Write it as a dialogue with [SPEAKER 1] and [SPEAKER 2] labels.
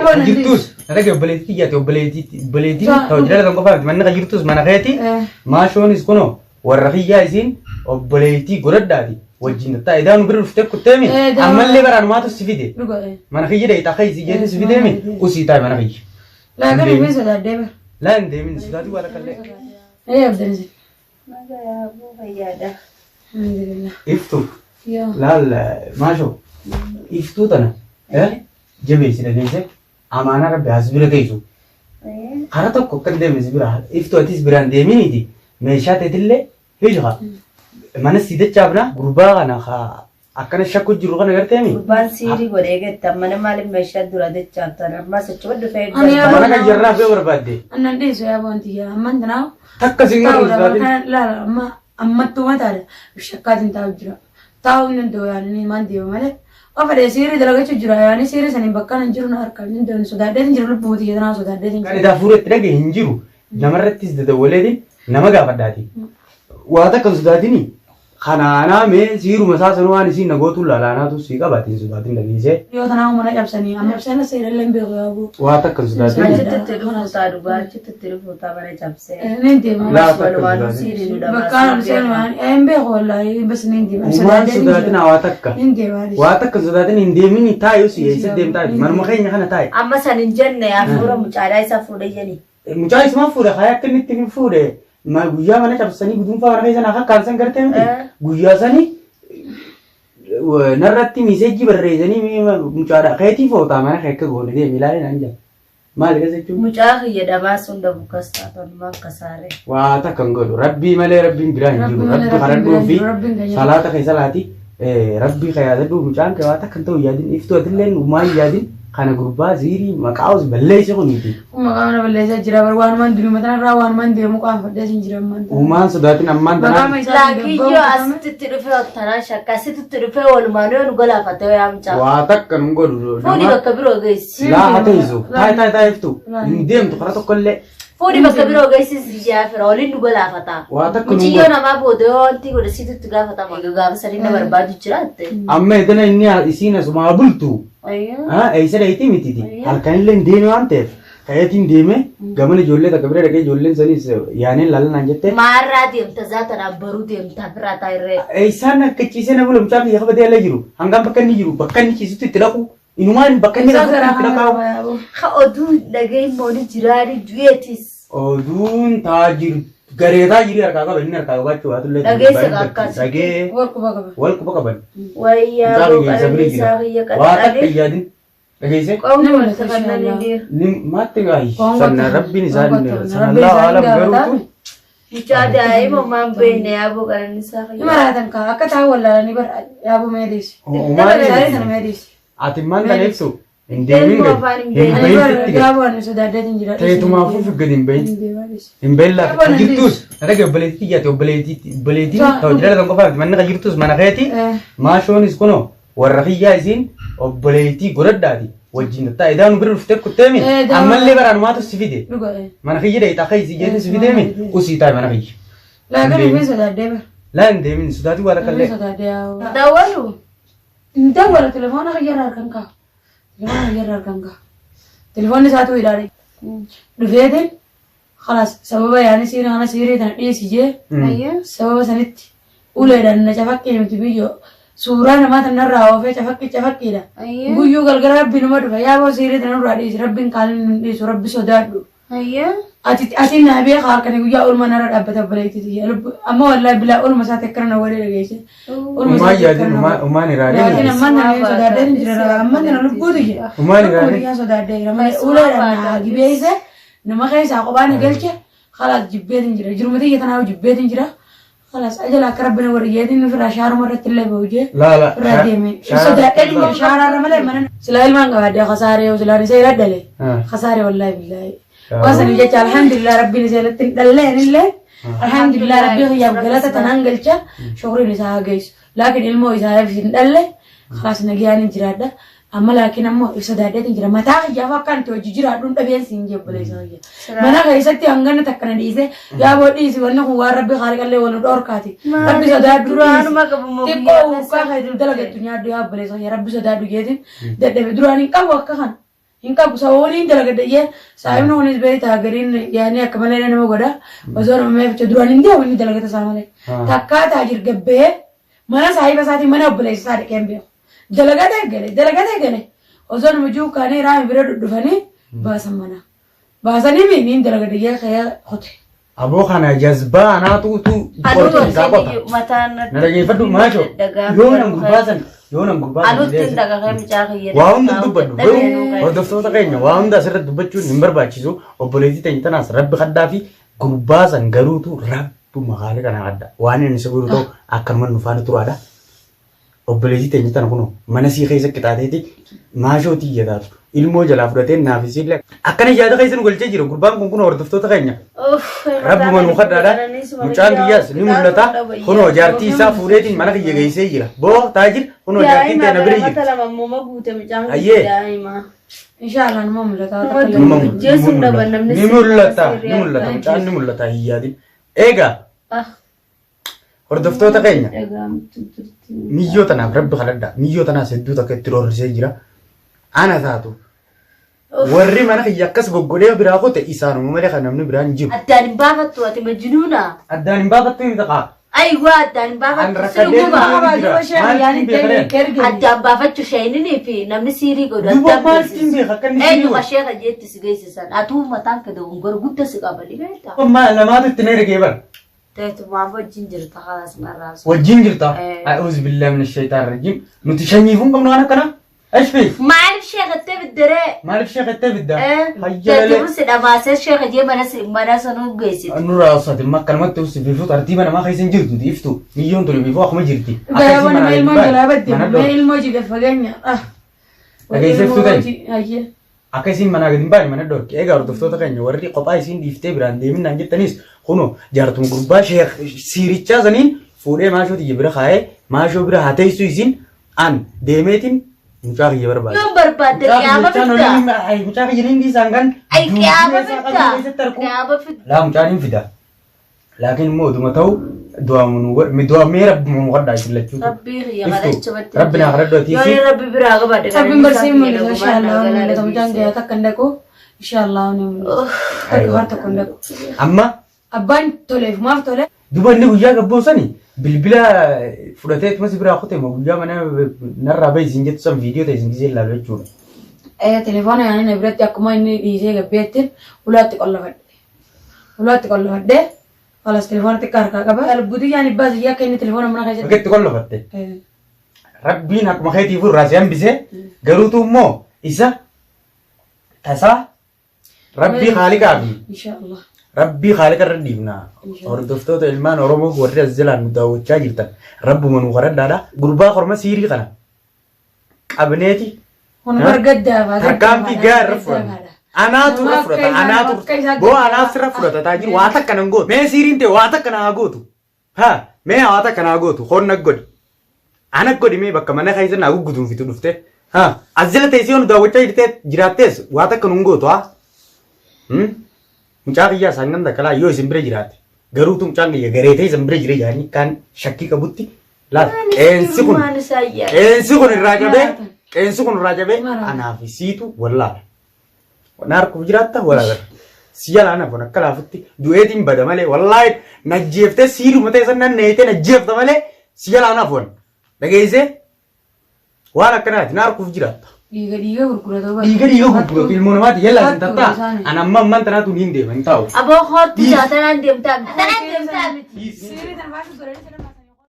[SPEAKER 1] Kan
[SPEAKER 2] Jirtus na dhagaye obboleettii kiyyaati obboleettii obboleettiin ta'u jala qofaaf manni kan jirtus mana keeti. Maashoonis kunoo warra kiyyaa isiin obboleettii godhadhaati wajjin tattaa edaa nu bira dhuftee kutteemi
[SPEAKER 1] Eh, daa-
[SPEAKER 2] ammallee baraanumaatu si fide
[SPEAKER 1] Dhuga.
[SPEAKER 2] mana kiyya dheeyxa akka isii jeetti si fideemi usii taa'e mana kiyya.
[SPEAKER 1] Laakiin hin sodaadhee bara.
[SPEAKER 2] Laa hin deemin sodaatii waan akka illee.
[SPEAKER 1] Ee abdanisi.
[SPEAKER 3] Nagaa aboo fayyaadha.
[SPEAKER 1] Alhamdulillah.
[SPEAKER 2] Iftu
[SPEAKER 1] Yoo.
[SPEAKER 2] laal maashoo iftuu tana jabeessi dhageesse amaanaa rabbi as bira teessu. Karaa tokko akka hin deemne si bira iftuu atis biraan deeminiiti meeshaa teetillee hiika mana si dachaafna gurbaa kana akkana shakku jiru kana garteemi.
[SPEAKER 3] Gurbaan siirii godhee getta mana maaliif meeshaa dura dachaaftan ammas achuma dhufee
[SPEAKER 1] Ani yaa
[SPEAKER 2] Mana kan jarraaf yoo barbaadde
[SPEAKER 1] Annan dhiisu yaa wanti yaa amman tanaa.
[SPEAKER 2] takka si hin
[SPEAKER 1] Taa'u
[SPEAKER 2] godhu
[SPEAKER 1] lama
[SPEAKER 2] sodaatin.
[SPEAKER 1] kana laala amma ammattuu mataadha. Shakkaatiin taa'u jira. Taa'uu hin danda'u yaani maan deema malee. Ofa dhee siirii dalagachuu jira yaani siirii saniin bakka nan jiru na harka hin danda'u sodaadheetiin jira lubbuu tiyya tanaa sodaadheetiin
[SPEAKER 2] Kan
[SPEAKER 1] jira.
[SPEAKER 2] idaa fuuretti dhage hin jiru namarrattis dadawwaleetiin nama gaafadhaati. Waa takka hin sodaatini kanaanaa mee siiruma isaa sanuu waan isiin nagootuun laalaanaatu sii qabaati hin sodaatin dhageessee.
[SPEAKER 1] Yoo tanaa mana cabsanii amma cabsanii seerallee hin beeku yaa boo.
[SPEAKER 2] Waa takka hin sodaatin.
[SPEAKER 3] Achitti itti dhufu taa dhugaa achitti itti dhufu taa mana cabsee.
[SPEAKER 1] Niin deema.
[SPEAKER 2] Laa takka hin
[SPEAKER 3] Walumaanuu
[SPEAKER 2] sodaatin.
[SPEAKER 3] siirii nu
[SPEAKER 1] Bakka aan seenu waan hin beeku wallaahi bas niin deema.
[SPEAKER 2] Uumaan sodaatin waa takka.
[SPEAKER 1] Niin deema.
[SPEAKER 2] Waa takka hin sodaatin hin deemin taa'e si eessa deemtaa manuma keenya kana taa'e.
[SPEAKER 3] Amma san hin jenne hafuura mucaadhaa isa fuudhe jeni.
[SPEAKER 2] Mucaa isumaan fuudhe kaaya akka inni itti fuudhe guyyaa mana cabsanii guduunfaa mana keessa naa kakkaansan gartee miti guyyaa sanii narratti miiseejii barreessanii mucaadha keetii footaa mana kee akka goone deemi ilaali naan jedha. Maali keessa jechuun?
[SPEAKER 3] Mucaa kiyya dhamaa sun dhabu kastaa tolmaan kasaare.
[SPEAKER 2] Waa takka hin godhu rabbii malee rabbiin biraa hin jiru
[SPEAKER 1] Rabbi malee
[SPEAKER 2] rabbi
[SPEAKER 1] rabbiin biraa
[SPEAKER 2] kadhadhuu
[SPEAKER 1] hin
[SPEAKER 2] fi
[SPEAKER 1] jiru, rabbiin kan jedhu.
[SPEAKER 2] salaata kee salaati rabbii kee yaadadhu mucaan kee waa takka hin ta'u yaadin iftuu atilleen uumaa hin yaadin kana gurbaa ziirii maqaa os balleessi kuniiti.
[SPEAKER 1] Kun maqaa mana balleessaa jira bar waanumaan duruma tanarraa waanumaan deemu qaanfadhee sin jira ammaan tana.
[SPEAKER 2] Uumaan sodaatin ammaan
[SPEAKER 1] Maqaa
[SPEAKER 2] tanaan
[SPEAKER 1] isaa
[SPEAKER 3] Laakiyyoo asitti itti dhufee ottanaa shakka asitti itti dhufee walumaanuu yoo nu galaafate yaa mucaa.
[SPEAKER 2] waa takka nun godhu
[SPEAKER 3] Fuudhi
[SPEAKER 2] nama
[SPEAKER 3] bakka biroo geessi.
[SPEAKER 2] laa haa teessu taa'e taa'e taa'e iftu hin deemtu karaa tokkollee
[SPEAKER 3] Fuudhi bakka biroo geessi si fira waliin nu galaafata.
[SPEAKER 2] waa takka nun
[SPEAKER 3] Muciyyoo
[SPEAKER 2] godhu.
[SPEAKER 3] namaa booda yoo wanti godhe situ itti gaafatama. Egaa gaafa sanii na barbaadu jiraatte.
[SPEAKER 2] Amma edana inni isiin asumaa bultu eessa dhayitii mititi halkanillee hin deeme waan ta'eef ka'eetiin deeme gamana ijoollee takka bira dhaqee ijoolleen sanis yaaneen laalanaan jette
[SPEAKER 3] Maarraa deemta zaatanaan baruu deemta biraa taa'irree.
[SPEAKER 2] Eessaan akka ciisee nama mucaa kiyya qabatee ala jiru hangam bakka inni jiru bakka inni ciisutti itti dhaqu inumaan bakka inni
[SPEAKER 1] Isaa
[SPEAKER 2] rafutti
[SPEAKER 1] garaa
[SPEAKER 2] itti
[SPEAKER 1] kana
[SPEAKER 2] dhaqaa.
[SPEAKER 1] qaba yaa boo.
[SPEAKER 3] Ha oduu dhagee immoo jiraani du'eetis.
[SPEAKER 2] Oduun taajir gareetaa jirii harkaa qaba inni harkaa qabaachuu baatullee
[SPEAKER 3] Dhageessa akkas.
[SPEAKER 2] dhagee
[SPEAKER 1] Wal quba qaba.
[SPEAKER 2] wal quba qaban.
[SPEAKER 3] Wayyaa
[SPEAKER 2] Mucaa
[SPEAKER 3] boo
[SPEAKER 2] kiyya isa bira
[SPEAKER 3] qalbii isaa
[SPEAKER 2] jira.
[SPEAKER 3] kiyya
[SPEAKER 2] Waa takka
[SPEAKER 3] qaxxalee.
[SPEAKER 2] hin yaadin dhageessee
[SPEAKER 3] Qawwee
[SPEAKER 1] Nama
[SPEAKER 3] wal
[SPEAKER 1] lata
[SPEAKER 3] sakannaan
[SPEAKER 1] inshallah.
[SPEAKER 3] hin
[SPEAKER 2] ni maatti gaayi
[SPEAKER 1] Waan
[SPEAKER 2] sanna
[SPEAKER 1] gotta.
[SPEAKER 2] rabbiin isaan
[SPEAKER 1] Waan gotta.
[SPEAKER 2] sana
[SPEAKER 1] Rabbiin
[SPEAKER 2] Allah
[SPEAKER 1] isaan
[SPEAKER 2] alam
[SPEAKER 1] gaafata.
[SPEAKER 2] garuutu
[SPEAKER 3] Mucaa daa'ima maan beekne yaaboo qalanii isaa
[SPEAKER 1] Ni maraatan kaa akka taa'u wallaalanii bar yaaboo mee dhiisi.
[SPEAKER 2] Uumaan
[SPEAKER 1] Isaanii sana mee dhiisi.
[SPEAKER 2] ati maan kana ibsu hin deemin
[SPEAKER 3] Ilmoo
[SPEAKER 2] gadi
[SPEAKER 3] afaan hin
[SPEAKER 2] hin
[SPEAKER 3] beekne.
[SPEAKER 1] Ani
[SPEAKER 2] bahin
[SPEAKER 1] bar
[SPEAKER 2] sitti gadi
[SPEAKER 1] yaaboo ani sodaadheetiin jira.
[SPEAKER 2] teetumaafuu fi gadi hin bahin.
[SPEAKER 1] Hin deemaa dhiisi.
[SPEAKER 2] Hin bahin laafa
[SPEAKER 1] Yaaboo
[SPEAKER 2] kan
[SPEAKER 1] nan
[SPEAKER 2] jirtus na dhagaye obboleettii kiyyaati obboleettii obboleettiin ta'u jala kan qofaaf manni kan jirtus mana keeti maashoonis kunoo warra kiyyaa isiin obboleettii godhadhaati wajjin tattaa edaa nu bira dhuftee kutteemi
[SPEAKER 1] Eh, daa-
[SPEAKER 2] ammallee baraanumaatu si fide
[SPEAKER 1] Dhuga.
[SPEAKER 2] mana kiyya dheeyxa akka isii jeetti si fideemi usii taa'e mana kiyya.
[SPEAKER 1] Laakiin hin sodaadhee bar.
[SPEAKER 2] Laa hin deemin sodaatii waan akka
[SPEAKER 1] Hin
[SPEAKER 2] illee.
[SPEAKER 1] sodaadhee yaaboo.
[SPEAKER 3] Dawwalu.
[SPEAKER 1] Hin dawwalu telefoona kiyyarraa harkaan kaa'u. Telefoona kiyyarraa harkaan kaa'u. Telefoonni isaatu hidhaadhe. Dhufeetiin خلاص sababa yaani siirii kana siirii tana dhiisi jee sababa sanitti uleedhaan na cafaqqee miti biyyoo suuraa namaa tanarraa oofee cafaqqii cafaqqiidha. Guyyuu galgala rabbi numa dhufa yaa boo siirii tana nurraa dhiisi rabbiin kaaniin nun dhiisu rabbi sodaadhu. Ati ati naa beeka halkanii guyyaa oolma narra dhaabbata obboleettii tiyya lubbu amma wallaahi bilaa oolma isaati akkana na walii dhageesse. Oolma
[SPEAKER 2] Umaan
[SPEAKER 1] isaati
[SPEAKER 2] yaadin
[SPEAKER 1] akkana na
[SPEAKER 2] umaan umaan
[SPEAKER 1] Laakiin
[SPEAKER 2] iraarin
[SPEAKER 1] ammaan tana sodaadhee hin jira ammaan tana lubbuutu jira.
[SPEAKER 2] Umaan
[SPEAKER 1] Lubbuu
[SPEAKER 2] iraarin
[SPEAKER 1] tiyyaa sodaadhee jira malee uleedhaan naa gibeeyse nama keessaa kophaa na galche khalaas jibbeetiin jira jiruma tiyya tanaaf jibbeetiin jira khalaas ajala akka rabbi na wariyyeetiin ofirraa shaaruma irratti illee bahu jee
[SPEAKER 2] laa laa
[SPEAKER 1] irraa deeme sodaadhee jira shaaraarra malee mana silaa ilmaan qabaadde kasaaree silaan isa irra dhale kasaaree wallaahi billaahi waan saniif jecha alhamdulillah rabbiin isa irratti hin dhalleen illee alhamdulillah rabbii kiyyaaf galata tanaan galcha shukriin isaa haa geessu laakiin ilmoo isaa hin dhalle khalaas nagayaan hin jiraadha Amma laakiin ammoo if sodaadheetiin jira. Mataa kiyyaaf akka anti hojii jiraadhuun dhabeen siin jee obboleessa kiyya. Mana keessatti hangana takka na dhiise yaa boo dhiisi wanni kun waan rabbi haaliqallee wal nu dhorkaati. Rabbi sodaadhu dhiisi.
[SPEAKER 3] Duraanuma qabu moo
[SPEAKER 1] Xiqqoo
[SPEAKER 3] guyyaa
[SPEAKER 1] urqaa keetiin dalagattu nyaadhu yaa obboleessa kiyya rabbi sodaadhu jeetiin dadhabe duraan hin qabu akka kana. Hin qabu sababa waliin dalagadha jee saahibni kunis beektaa gariin yaanii akka malee nama godha osoo nama meeficha duraan hin deemu inni dalagata isaa malee. Takkaa taajir gabbee mana saahiba isaatii mana obboleessa isaa dhaqee hin beeku. Dalagatee gale dalagatee gale osoo nama jiru kaanii raami bira dhudhufanii baasan mana. Baasanii mi niin dalagadha jee ka'ee qote.
[SPEAKER 2] Aboo kana jazbaa anaatu utuu
[SPEAKER 3] Anuu
[SPEAKER 2] qoricha isaa qota.
[SPEAKER 3] iyyuu mataan
[SPEAKER 2] Na dhageeffadhu maasho. Yoo nan gurbaa san yoo nan gurbaa san
[SPEAKER 3] Anuutti hin dhagahee mucaa kiyya.
[SPEAKER 2] Waa hunda dubbadhu garuu hordoftoota keenya waa hunda asirratti dubbachuun hin barbaachisu. Obboleettii teenya tanaas rabbi kadhaa fi gurbaa san garuutu rabbuma haala kana adda. Waan inni isa godhu ta'u akkanuma nu faana turaadha. Obboleettii teenya tana kunoo mana sii keessa qixaateeti maashoo tiyya taatu ilmoo jalaa fudhatee naaf isiillee akkana yaada keessa nu galchee jira gurbaan kun kunoo hordoftoota keenya. Rabbuma nu kadhaadha. Mucaan kiyyaas ni mul'ata. Kunoo jaartii isaa fuudheetiin mana kiyya geessee jira. Boo taajir kunoo jaartiin tee na bira jirti. Ayyee.
[SPEAKER 1] Inshaallah numa mul'ata.
[SPEAKER 2] Ni mul'ata. Ni mul'ata. Ni mul'ata. Mucaan ni mul'ata hin yaadin. Egaa Hordoftoota keenya miyyoo tanaaf rabbi kadhadha. Miyyoo tanaas hedduu takka itti roorrisee jira. Ana taatu warri mana kiyya akkas goggodhee biraa kute isaanuma malee kan namni biraan hin jiru.
[SPEAKER 3] Addaan hin baafattu ati majnuuna.
[SPEAKER 2] Addaan hin baafattu hin taqa.
[SPEAKER 3] Ayiwaa addaan hin
[SPEAKER 2] An
[SPEAKER 3] baafattu
[SPEAKER 2] rakkadhee
[SPEAKER 3] sirguma.
[SPEAKER 2] Maal beekaree?
[SPEAKER 3] Addaan baafachuu shayninii fi namni siirii godhu
[SPEAKER 2] Duuba
[SPEAKER 3] addaan
[SPEAKER 2] maal ittiin beeka akka inni siirii
[SPEAKER 3] Eenyu
[SPEAKER 2] godhu?
[SPEAKER 3] qashee kajeetti si geessisan atuu mataan kee dogongora guddaa si qabani beektaa.
[SPEAKER 2] Maal namaatu itti na ergee bara.
[SPEAKER 3] Teetumaaf wajjin jirta kalaas marraas.
[SPEAKER 2] Wajjin jirta.
[SPEAKER 3] Eh.
[SPEAKER 2] A'uuzu billahi mina shaytaan rajiim. Nuti shanyiifuu hin qabnu waan akkanaa. Ashfi.
[SPEAKER 3] Maaliif sheekattee bidderee?
[SPEAKER 2] Maaliif sheekattee fidda? Hayya lalee.
[SPEAKER 3] Teetuun si dhamaasee sheeka jee mana mana sanuu geessite.
[SPEAKER 2] Nurraa uffate amma akkanumatti ussi biifuu tartiiba namaa keessa hin jirtu iftu miyyoon tuni biifuu akkuma jirti. Akka
[SPEAKER 1] Garaa
[SPEAKER 2] isiin
[SPEAKER 1] nama
[SPEAKER 2] manaa
[SPEAKER 1] ilmoon
[SPEAKER 2] hin
[SPEAKER 1] jalaa
[SPEAKER 2] baane
[SPEAKER 1] badde
[SPEAKER 2] mana
[SPEAKER 1] mee
[SPEAKER 2] dhorki.
[SPEAKER 1] ilmoo jiga fageenya. Ah.
[SPEAKER 2] Dhageessiftuu ta'e.
[SPEAKER 1] Ayyee.
[SPEAKER 2] Akka isiin manaa gadi hin baane mana dhorki. Egaa hordoftoota keenya warri kophaa isiin dhiiftee biraan deeminaan jettanis kunoo jaartuma gurbaa sheekh siirichaa saniin fuudhee maashoo tiyya bira kaa'ee maashoo bira haa teessu isiin an deemeetiin mucaa kiyya barbaada.
[SPEAKER 3] Yoon barbaadde
[SPEAKER 2] Mucaa kiyya
[SPEAKER 3] qiyaama
[SPEAKER 2] jechaan
[SPEAKER 3] fidda.
[SPEAKER 2] oliin ay mucaa kiyya niin dhiisaan kan
[SPEAKER 3] Ay qiyaama
[SPEAKER 2] duubee isaa
[SPEAKER 3] fidda.
[SPEAKER 2] qabduu keessatti arku.
[SPEAKER 3] Qiyaama fidda.
[SPEAKER 2] Laa mucaan hin fida. Laakiin immoo oduma ta'u du'a mee rabbuma nu kadhaa isin lachuutu.
[SPEAKER 3] Rabbii kiyya
[SPEAKER 2] Iftu,
[SPEAKER 3] kadhachuu batte.
[SPEAKER 2] Rabbi naa kadhadhu atiisi.
[SPEAKER 3] Yoo inni rabbi biraa qabaadhe
[SPEAKER 1] Rabbiin barsiin mul'isa inshaallah ni mul'ata mucaan kiyya takka hin dhaqu inshaallah ni mul'ata. Takka har tokko hin dhaqu.
[SPEAKER 2] Amma
[SPEAKER 1] Abbaan toleef maaf tole?
[SPEAKER 2] duba inni guyyaa gabboo sani bilbila fudhatee ituma si biraa kute moo guyyaa mana narraa bahi isin jettu san viidiyoo ta'e isin gisee ilaalu jechuudha.
[SPEAKER 1] Telefoona yaanii na biratti akkuma inni dhiisee gabbeetti ulaatti qollafadhe. Ulaatti qollofadhe. Kalas telefoona xiqqaa harkaa qaba. Lubbuutii yaan ibbaa siyyaa akka inni telefoona mana keessatti.
[SPEAKER 2] Bakka itti qollofatte. Rabbiin akkuma keetiifuu irraa si hambise garuutu immoo isa tasaa Rabbii haaliqaa fi
[SPEAKER 1] Inshaallah.
[SPEAKER 2] Rabbii haaliqa irra dhiibna. Hordoftoota ilmaan Oromoo warri as jalaan nu daawwachaa jirtan rabbuma nu kadhadhaadha. Gurbaa korma siirii kana qabneeti
[SPEAKER 1] Kun bar gaddaafaa.
[SPEAKER 2] tarkaanfii gahaa irra fudhanna. Anaatu irra fudhata. Anaatu boo anaaf sirra fudhata taajir waa takka nan gootu. Mee siiriin ta'e waa takka naa gootu. Ha mee waa takka naa gootu hoon na godhi. Ana godhi mee bakka mana keessa naa gugguduunfitu dhufte. Ha as jala teessee yoo nu daawwachaa jirtee jiraattees waa takka nun gootu haa. Mucaa kiyyaa isaan ganda kalaa yoo isin bira jiraate garuutu mucaan kiyya gareetee isin bira jira jedhanii kaan shakkii qabutti laal qeensi kun qeensi kun irraa cabee qeensi kun irraa cabee anaa fi siitu wallaala. Na harkuuf jiraatta walaala. Si jalaa na bona akka laafutti du'eetiin bada malee wallaahi na jeeftee siiduma ta'e san nan neeyitee na jeefta malee si jalaa na foon. Dhageessee waan akkanaati na harkuuf jiraatta.
[SPEAKER 1] Dhiiga dhiiga gurguratu.
[SPEAKER 2] Dhiiga dhiiga gurguratu ilmoo namaati yallaa sin tattaa an amma ammaan tanaatu niin deema hin taa'u.
[SPEAKER 3] Aboo kootti jaatanaan deemtaa. Tanaan deemtaa miti.
[SPEAKER 1] Sirii tan baasuu godhanii sana.